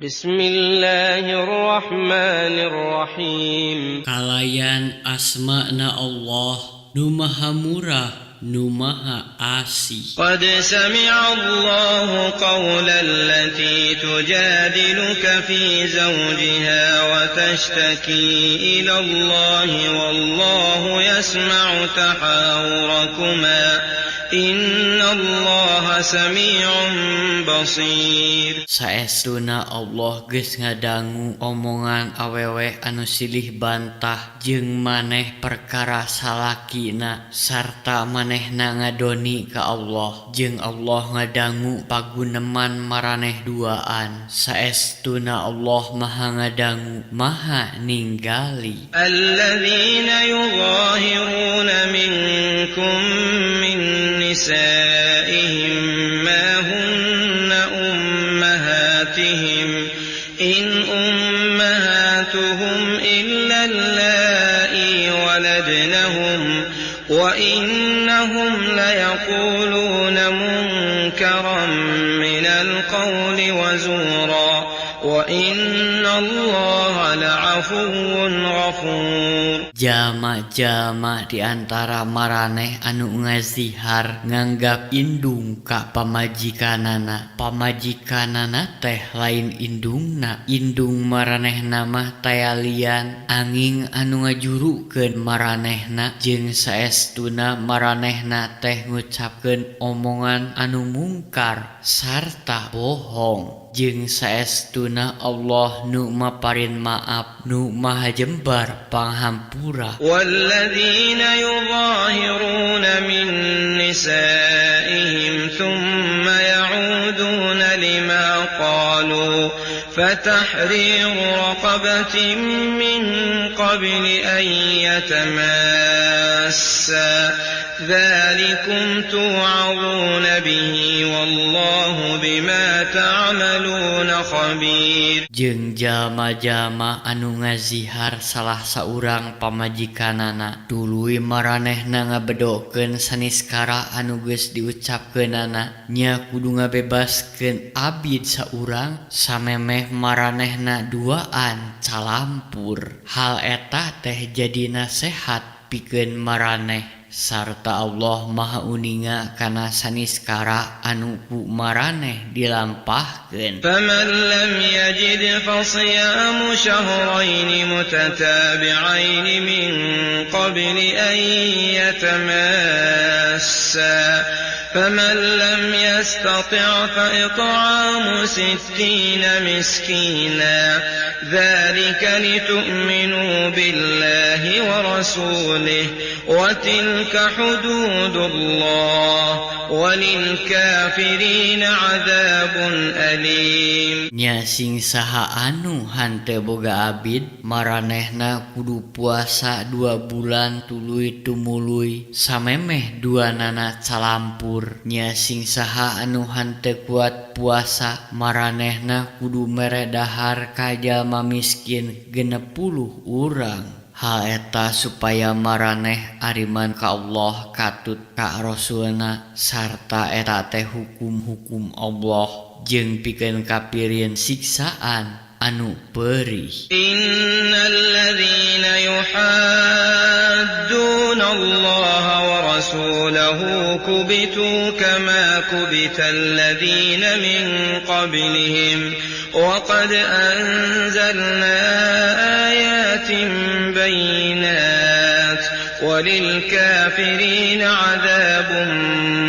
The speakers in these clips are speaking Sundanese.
بسم الله الرحمن الرحيم. Kalayan asmana Allah nu Maha Murah, nu Maha Asih. قد سمع الله قول التي تجادلك في زوجها وتشتكي إلى الله والله يسمع تحاوركما إن الله سميع بصير. Saestuna Allah geus ngadangu omongan awewe anu silih bantah jeung maneh perkara salakina sarta manehna ngadoni ka Allah, jeung Allah ngadangu paguneman maraneh duaan. Saestuna Allah Maha ngadangu, Maha ninggali. الذين يظاهرون منكم من نسائهم ما هن أمهاتهم إن أمهاتهم إلا اللائي ولدنهم وإنهم ليقولون منكرا من القول وزورا وإن الله لعفو غفور. Jalma-jalma di antara maraneh anu ngazihar nganggap indung ka pamajikanana, pamajikanana teh lain indungna. Indung maranehna mah taya lian anging anu ngajurukeun maranehna, jeung saestuna maranehna teh ngucapkeun omongan anu mungkar sarta bohong, jeung saestuna Allah nu maparin maaf, nu Maha jembar panghampura. والذين يظاهرون من نسائهم ثم يعودون لما قالوا فتحرير رقبة من قبل أن يتماسا ذلكم توعظون به والله بما تعملون خبير. Jeung jalma-jalma anu ngazihar salah saurang pamajikanana, tuluy maranehna ngabedokeun saniskara anu geus diucapkeunana, nya kudu ngabebaskeun abid saurang samemeh maranehna duaan calampur. Hal eta teh jadi nasehat pikeun maraneh, sarta Allah Maha uninga kana saniskara anu ku maraneh dilampahkeun. فمن لم يجد فصيام شهرين متتابعين من قبل أن يتماسا فمن لم يستطع فإطعام 60 مسكينا ذلك لتؤمنوا بالله ورسوله وتلك حدود الله وللكافرين عذاب أليم. Nya sing saha anu hanteu boga abid, maranehna kudu puasa 2 bulan tuluy tumuluy samemeh duanana calampur. Nya sing saha anu hanteu kuat puasa, maranehna kudu mere dahar ka jalma miskin 60 urang. Hal eta supaya maraneh ariman ka Allah katut ka Rasulna, sarta eta teh hukum-hukum Allah, jeung pikeun kapirin siksaan anu perih. إن الذين يحادون الله ورسوله كبتوا كما كبت الذين من قبلهم وقد أنزلنا آيات بينات وللكافرين عذاب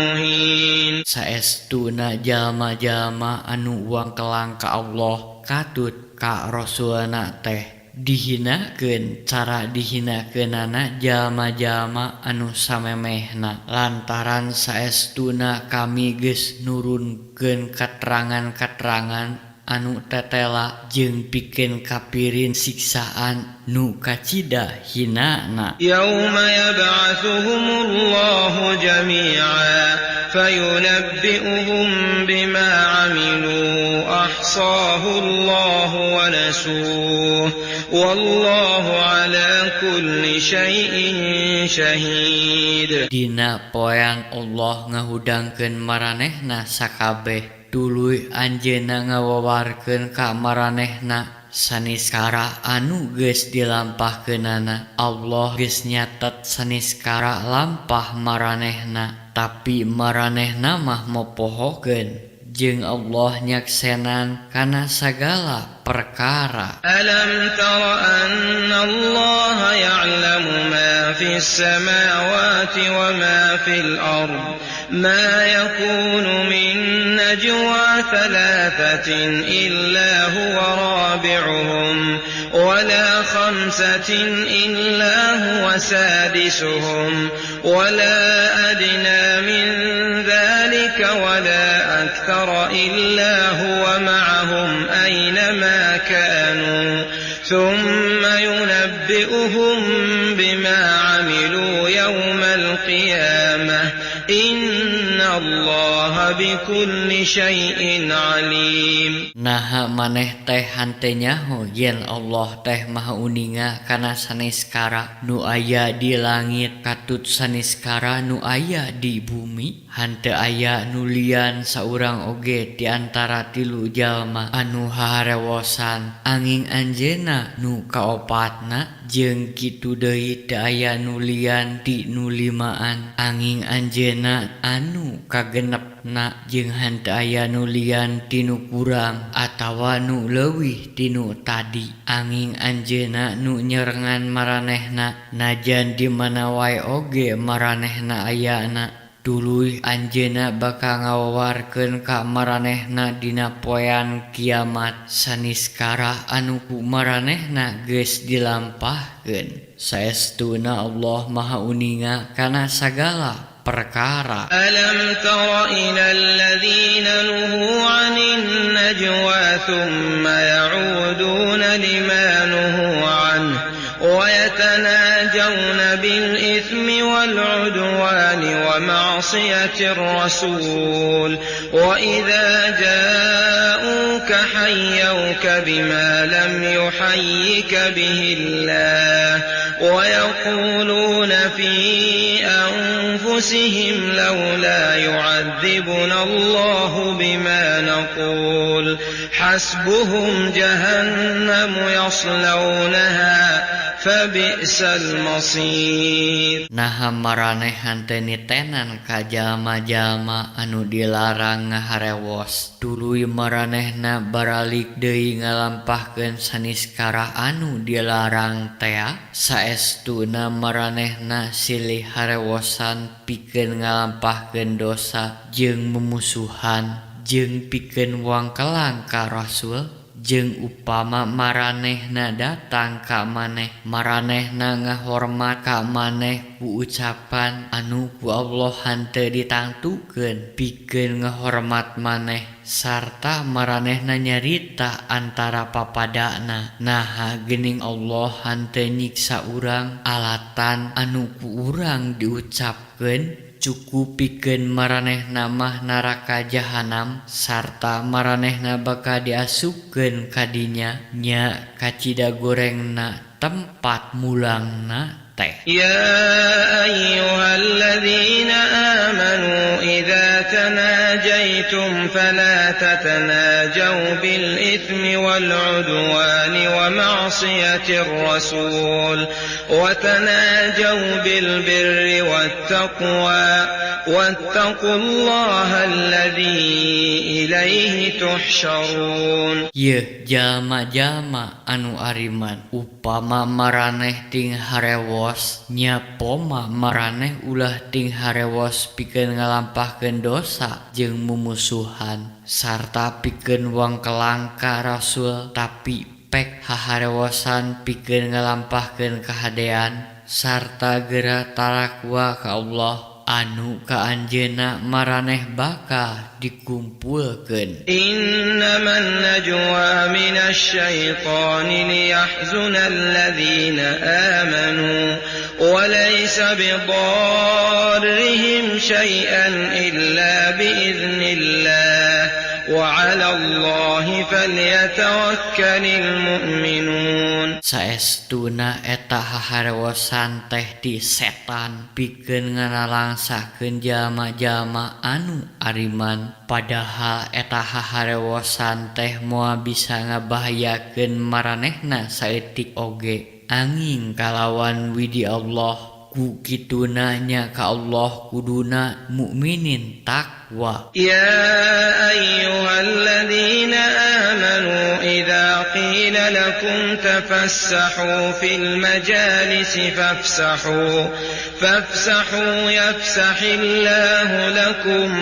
مهين. Saestuna jalma-jalma anu wangkelang ka Allah katut ka Rasulna teh dihinakeun cara dihinakeunana jalma-jalma anu samemehna, lantaran saestuna kami geus nurunkeun katerangan-katerangan anu tetela, jeung pikeun kapirin siksaan nu kacida hinana. يوم يبعثهم الله جميعا فينبئهم بما عملوا أحصاه الله ونسوه والله على كل شيء شهيد. Dina poean Allah ngahudangkeun maranehna sakabeh. Tuluy anjeunna ngawawarkeun ka maranehna saniskara anu geus dilampahkeunana. Allah geus nyatet saniskara lampah maranehna, tapi maranehna mah mopohokeun. Jeung Allah nyaksenan kana sagala perkara. Alam tara anna Allah ya'lamu ma fis samawati wa ma fil ard ma yakunu min najwa thalathatin illa huwa rabi'uhum wa la khamsatin illa huwa sadisuhum wa la adna min dhalika wa la akthar إلا هو معهم أينما كانوا ثم ينبئهم بما عملوا يوم القيامة إن الله بكل شيء عليم. Naha maneh teh hante nyaho yen Allah teh maha uninga kana saniskara nu aya di langit katut saniskara nu aya di bumi. Hante aya nu lian saurang oge di antara tilu jalma anu haharewosan anging anjeunna nu kaopatna, jeung kitu deui teu aya nu lian ti nu limaan anging anjeunna anu kagenepna, jeung henteu aya nu lian ti nu kurang atawa nu leuwih ti nu tadi anging anjeunna nu nyerengan maranehna najan di mana wae oge maranehna ayana. Tuluy anjeunna bakal ngawawarkeun ka maranehna dina poean kiamat saniskara anu ku maranehna geus dilampahkeun. Saestuna Allah maha uninga kana sagala perkara. Alam tara ila alladzina nuhu 'anil najwa thumma ya'uduna lima nuhu 'anhu ويتناجون بالإثم والعدوان ومعصية الرسول وإذا جاءوك حيوك بما لم يحيك به الله ويقولون في أنفسهم لولا يعذبنا الله بما نقول حسبهم جهنم يصلونها فبئس المصير. Naha maraneh henteu nitenan ka jalma-jalma anu dilarang ngaharewos, tuluy maranehna baralik deui ngalampahkeun saniskara anu dilarang tea. Saestuna maranehna silih harewosan pikeun ngalampahkeun dosa jeung mumusuhan jeung pikeun wangkelang ka rasul. Jeung upama maranehna datang ka maneh, maranehna ngahormat ka maneh ku ucapan anu ku Allah henteu ditangtukeun pikeun ngahormat maneh sarta maranehna nyarita antara papadana. Naha geuning Allah henteu nyiksa urang alatan anu ku urang diucapkeun, cukup pikeun maranehna mah neraka jahanam sarta maranehna bakal diasupkeun ka dinya nya kacida gorengna tempat mulangna teh. Ya ayyuhalladzina amanu idza tanajaytum fala tatanajaw bil ithmi wal udwani wa ma'siyatir rasul wa tanajaw bil birri wat taqwa wattaqullaha alladzi ilaihi tuhsyarun. Yeuh jalma-jalma anu ariman, upama maraneh ting harewos nya poma maraneh ulah ting harewos pikeun ngalampahkeun dosa jeung mumusuhan sarta pikeun wangkelang ka rasul, tapi pek haharewosan pikeun ngalampahkeun kahadean sarta geura tarakwa ka Allah anu ka anjeunna maraneh bakal dikumpulkeun. Innaman najwa minasy syaitani liyahzuna alladzina amanu wa laysa bidarrihim syai'an illa biiznillah. وعلى الله فليتوكل المؤمنون. Saestuna eta haharewosan teh ti setan pikeun nganalangsakeun jalma-jalma anu ariman, padahal eta haharewosan teh moal bisa ngabahayakeun maranehna saeutik oge. Anging kalawan widi Allah ku kituna nya ka Allah kuduna mukminin takwa. Ya ayyuhalladzina amanu idza qila lakum tafassahu fil majalisi fafsahu fafsahu yafsahillahu lakum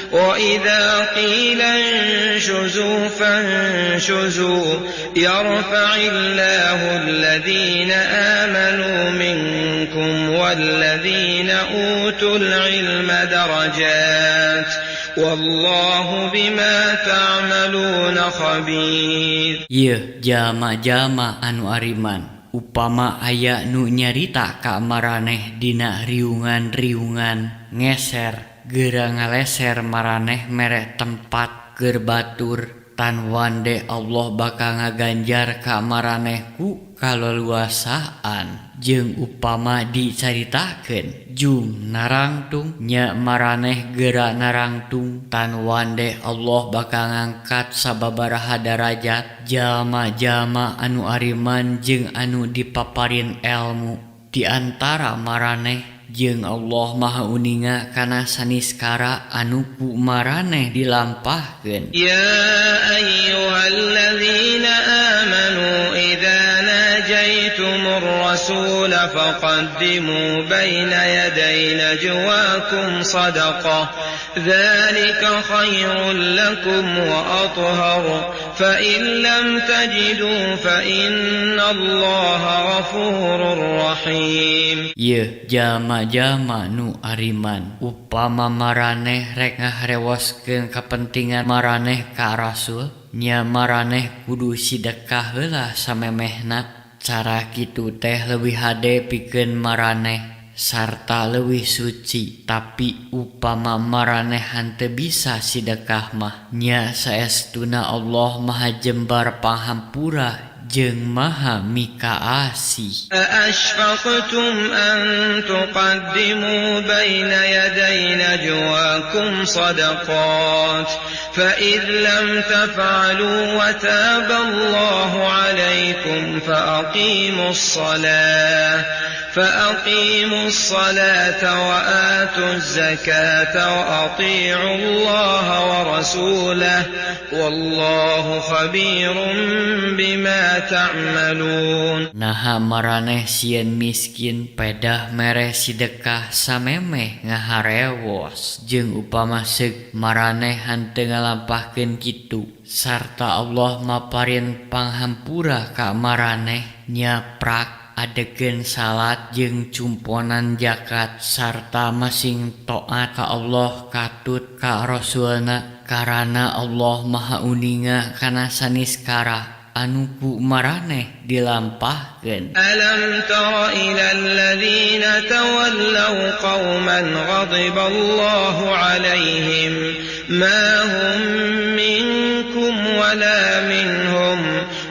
wa idza qila inshuzu fanshuzu yarfa'illahu alladhina amanu minkum والذين أوتوا العلم درجات والله بما تعملون خبير. Yeuh jalma-jalma anu ariman, upama aya nu nyarita ka maraneh dina riungan-riungan ngeser geura ngaleser maraneh mere tempat keur batur, tan wande Allah bakal ngaganjar ka maraneh ku kaleluasaan. Jeung upama dicaritakeun jung narangtung nya maraneh geura narangtung, tan wande Allah bakal ngangkat sababaraha darajat jalma-jalma anu ariman jeung anu dipaparin elmu di antara maraneh. Jeung Allah Maha uninga kana saniskara anu ku maraneh dilampahkeun. Ya ayyuhalladzina amanu idza najaytumur rasul faqaddimu baina yaday najwakum sadaqah dzalika khairul lakum wa athhar fa in lam tajidu fa innallaha ghafurur rahim. Yeuh jalma-jalma nu ariman, upama maraneh rek ngaharewoskeun kapentingan maraneh ka rasul nya maraneh kudu sidekah heula samemehna. Cara kitu teh leuwih hade pikeun maraneh sarta leuwih suci. Tapi upama maraneh henteu bisa sidekah mah nya saestuna Allah Maha jembar panghampura jeung Maha mikaasih. Aashfaqtum an tuqaddimu baina yaday najwakum sadaqat fa id lam taf'alu wa taba Allahu 'alaykum fa aqimus salata wa atuz zakata wa ati'u Allah wa rasulahu wallahu khabirum bima ta'malun. Naha maraneh sieun miskin pedah mere sidekah samemeh ngaharewos. Jeung upama seuk maraneh henteu ngalampahkeun kitu sarta Allah maparin panghampura ka maraneh nya prak adegeun salat jeung cumponan zakat sarta masing taat ka Allah katut ka Rasulna, karana Allah Maha uninga kana saniskara anu ku maraneh dilampahkeun. Alam tara ila alladzina tawallaw qauman ghadiba Allahu 'alaihim ma hum minkum wala minhum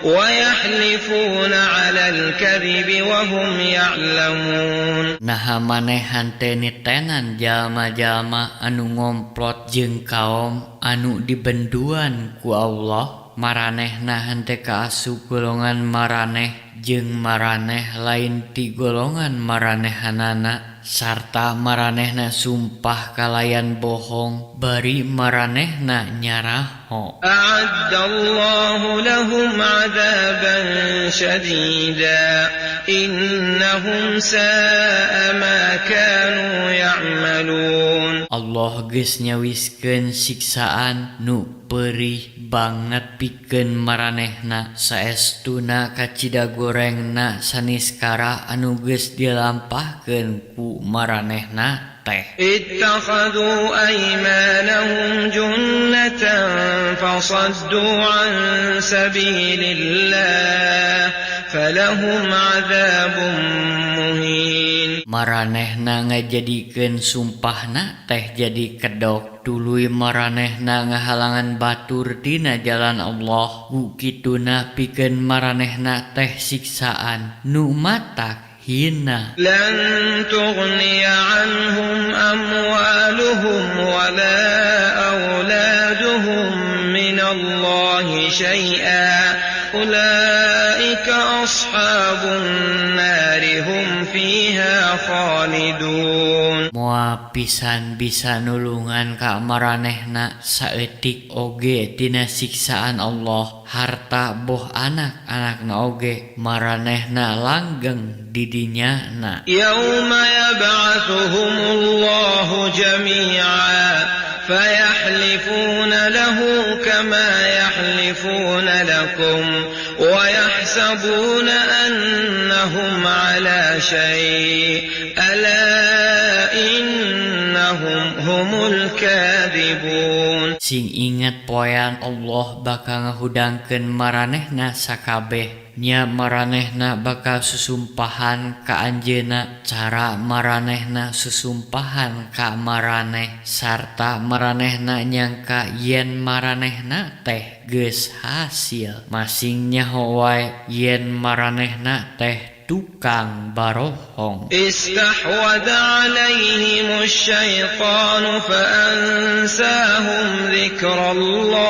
wa yahlifuna 'alal kadhibi wa hum ya'lamun. Naha maneh henteu nitenan jalma-jalma anu ngomplot jeung kaom anu dibenduan ku Allah, maranehna henteu kaasup golongan maraneh jeung maraneh lain ti golongan maranehanana, sarta maranehna sumpah kalayan bohong bari maranehna nyaraho. A'addallahu lahum 'adzaban syadida innahum sa'a ma kanu ya'malun. Allah geus nyawiskeun siksaan nu perih banget pikeun maranehna, saestuna kacida gorengna saniskara anu geus dilampahkeun ku maranehna teh. Ittakhadhu aymanahum junnatan fasaddu an sabilillah falahum adzabun muhin. Maranehna ngajadikeun sumpahna teh jadi kedok tuluy maranehna ngahalangan batur tina jalan Allah ku kituna pikeun maranehna teh siksaan nu matak hina. Lan tughniya anhum amwaluhum wala auladuhum minallahi syai'a ulaika ashabun nari hum fiha khalidun. Moal pisan bisa nulungan ka maranehna saeutik oge tina siksaan Allah harta boh anak-anakna oge maranehna langgeng di dinya na. Yauma yab'atsuhumullahu jami'a fayahlifuna lahu kama yahlifuna lakum wa yahsabuna annahum ala syai' ala innahum humul kadhibun. Sing inget poean Allah bakal ngahudangkeun maranehna sakabeh nya maranehna bakal susumpahan ka anjeunna cara maranehna susumpahan ka maraneh sarta maranehna nyangka yen maranehna teh geus hasil masing nyaho wae yen maranehna teh tukang barohong. Istahwadha alaihimus syaitanu faansahum dzikrallah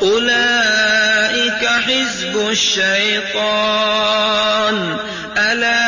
ulaika hizbus syaitan ala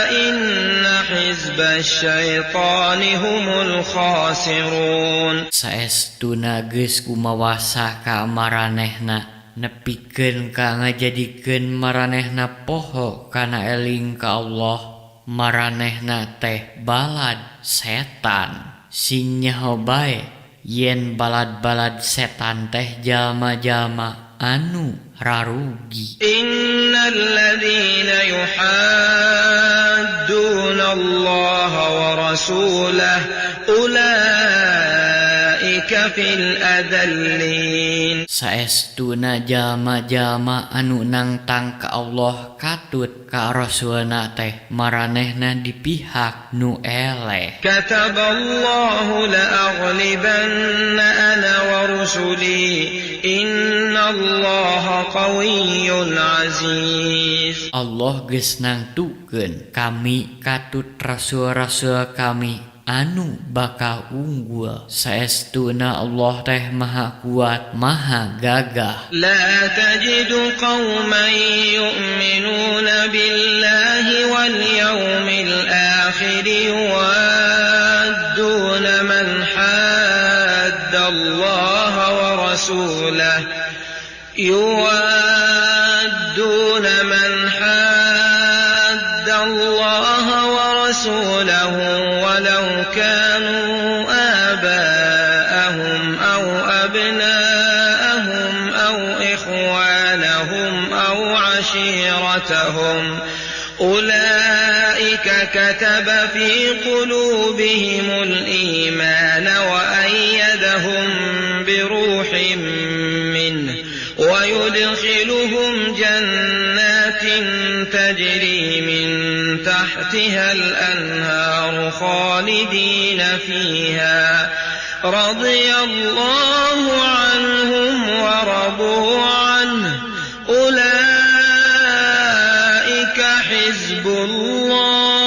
inna hizbas syaitani humul khasirun. Saestuna geus kumawasa ka maranehna nepikeun ka ngajadikeun maranehna poho kana eling ka Allah maranehna teh balad setan sing nyaho bae yen balad-balad setan teh jalma-jalma anu rarugi. Innal ladzina yuhadduna Allah wa rasulahu ulaika fil adallin. Saestuna jalma-jalma anu nangtang ka Allah katut ka rasulna teh maranehna di pihak nu eleh. Kataballahu la'aghlibanna ana wa rusuli innallaha qawiyyun aziz. Allah geus nangtukeun kami katut rasul-rasul kami anu bakal unggul. Saestuna Allah teh maha kuat maha gagah. La tajidu qauman yu'minuna billahi wal yawmil akhir yuwadduna man hadda Allah wa rasulahu yuwadduna man hadda Allah wa rasulahu ولو كانوا آباءهم أو أبناءهم أو إخوانهم أو عشيرتهم أولئك كتب في قلوبهم الإيمان وأيدهم بروح منه ويدخلهم جنات تجري من تحتها الأنهار خالدين فيها رضي الله عنهم ورضوا عنه أولئك حزب الله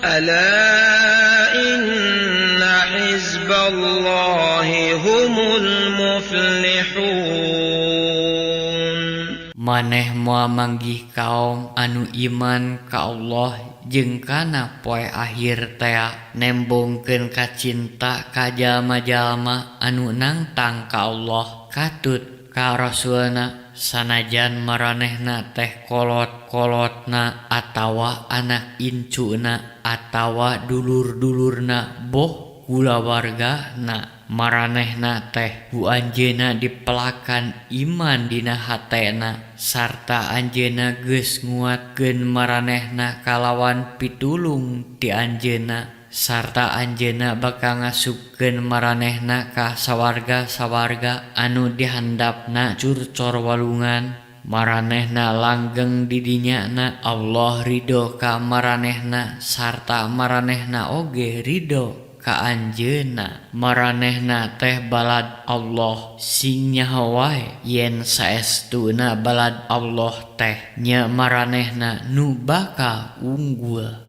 ألا إن حزب الله هم المفلحون. Maneh moal manggih kaum anu iman ka Allah jeung kana poe akhir tea nembongkeun kacinta ka jalma-jalma anu nangtang ka Allah katut ka rasulna sanajan maranehna teh kolot-kolotna atawa anak incuna atawa dulur-dulurna boh kulawargana. Maranehna teh ku anjeunna dipelakan iman dina hatena sarta anjeunna geus nguatkeun maranehna kalawan pitulung ti anjeunna sarta anjeunna bakal ngasupkeun maranehna ka sawarga-sawarga anu dihandapna curcor walungan. Maranehna langgeng di dinyana, Allah ridho ka maranehna sarta maranehna oge ridho ka Anjeunna. Maranehna teh balad Allah. Sing nyaho wae yen saestuna balad Allah teh nya maranehna nu bakal unggul.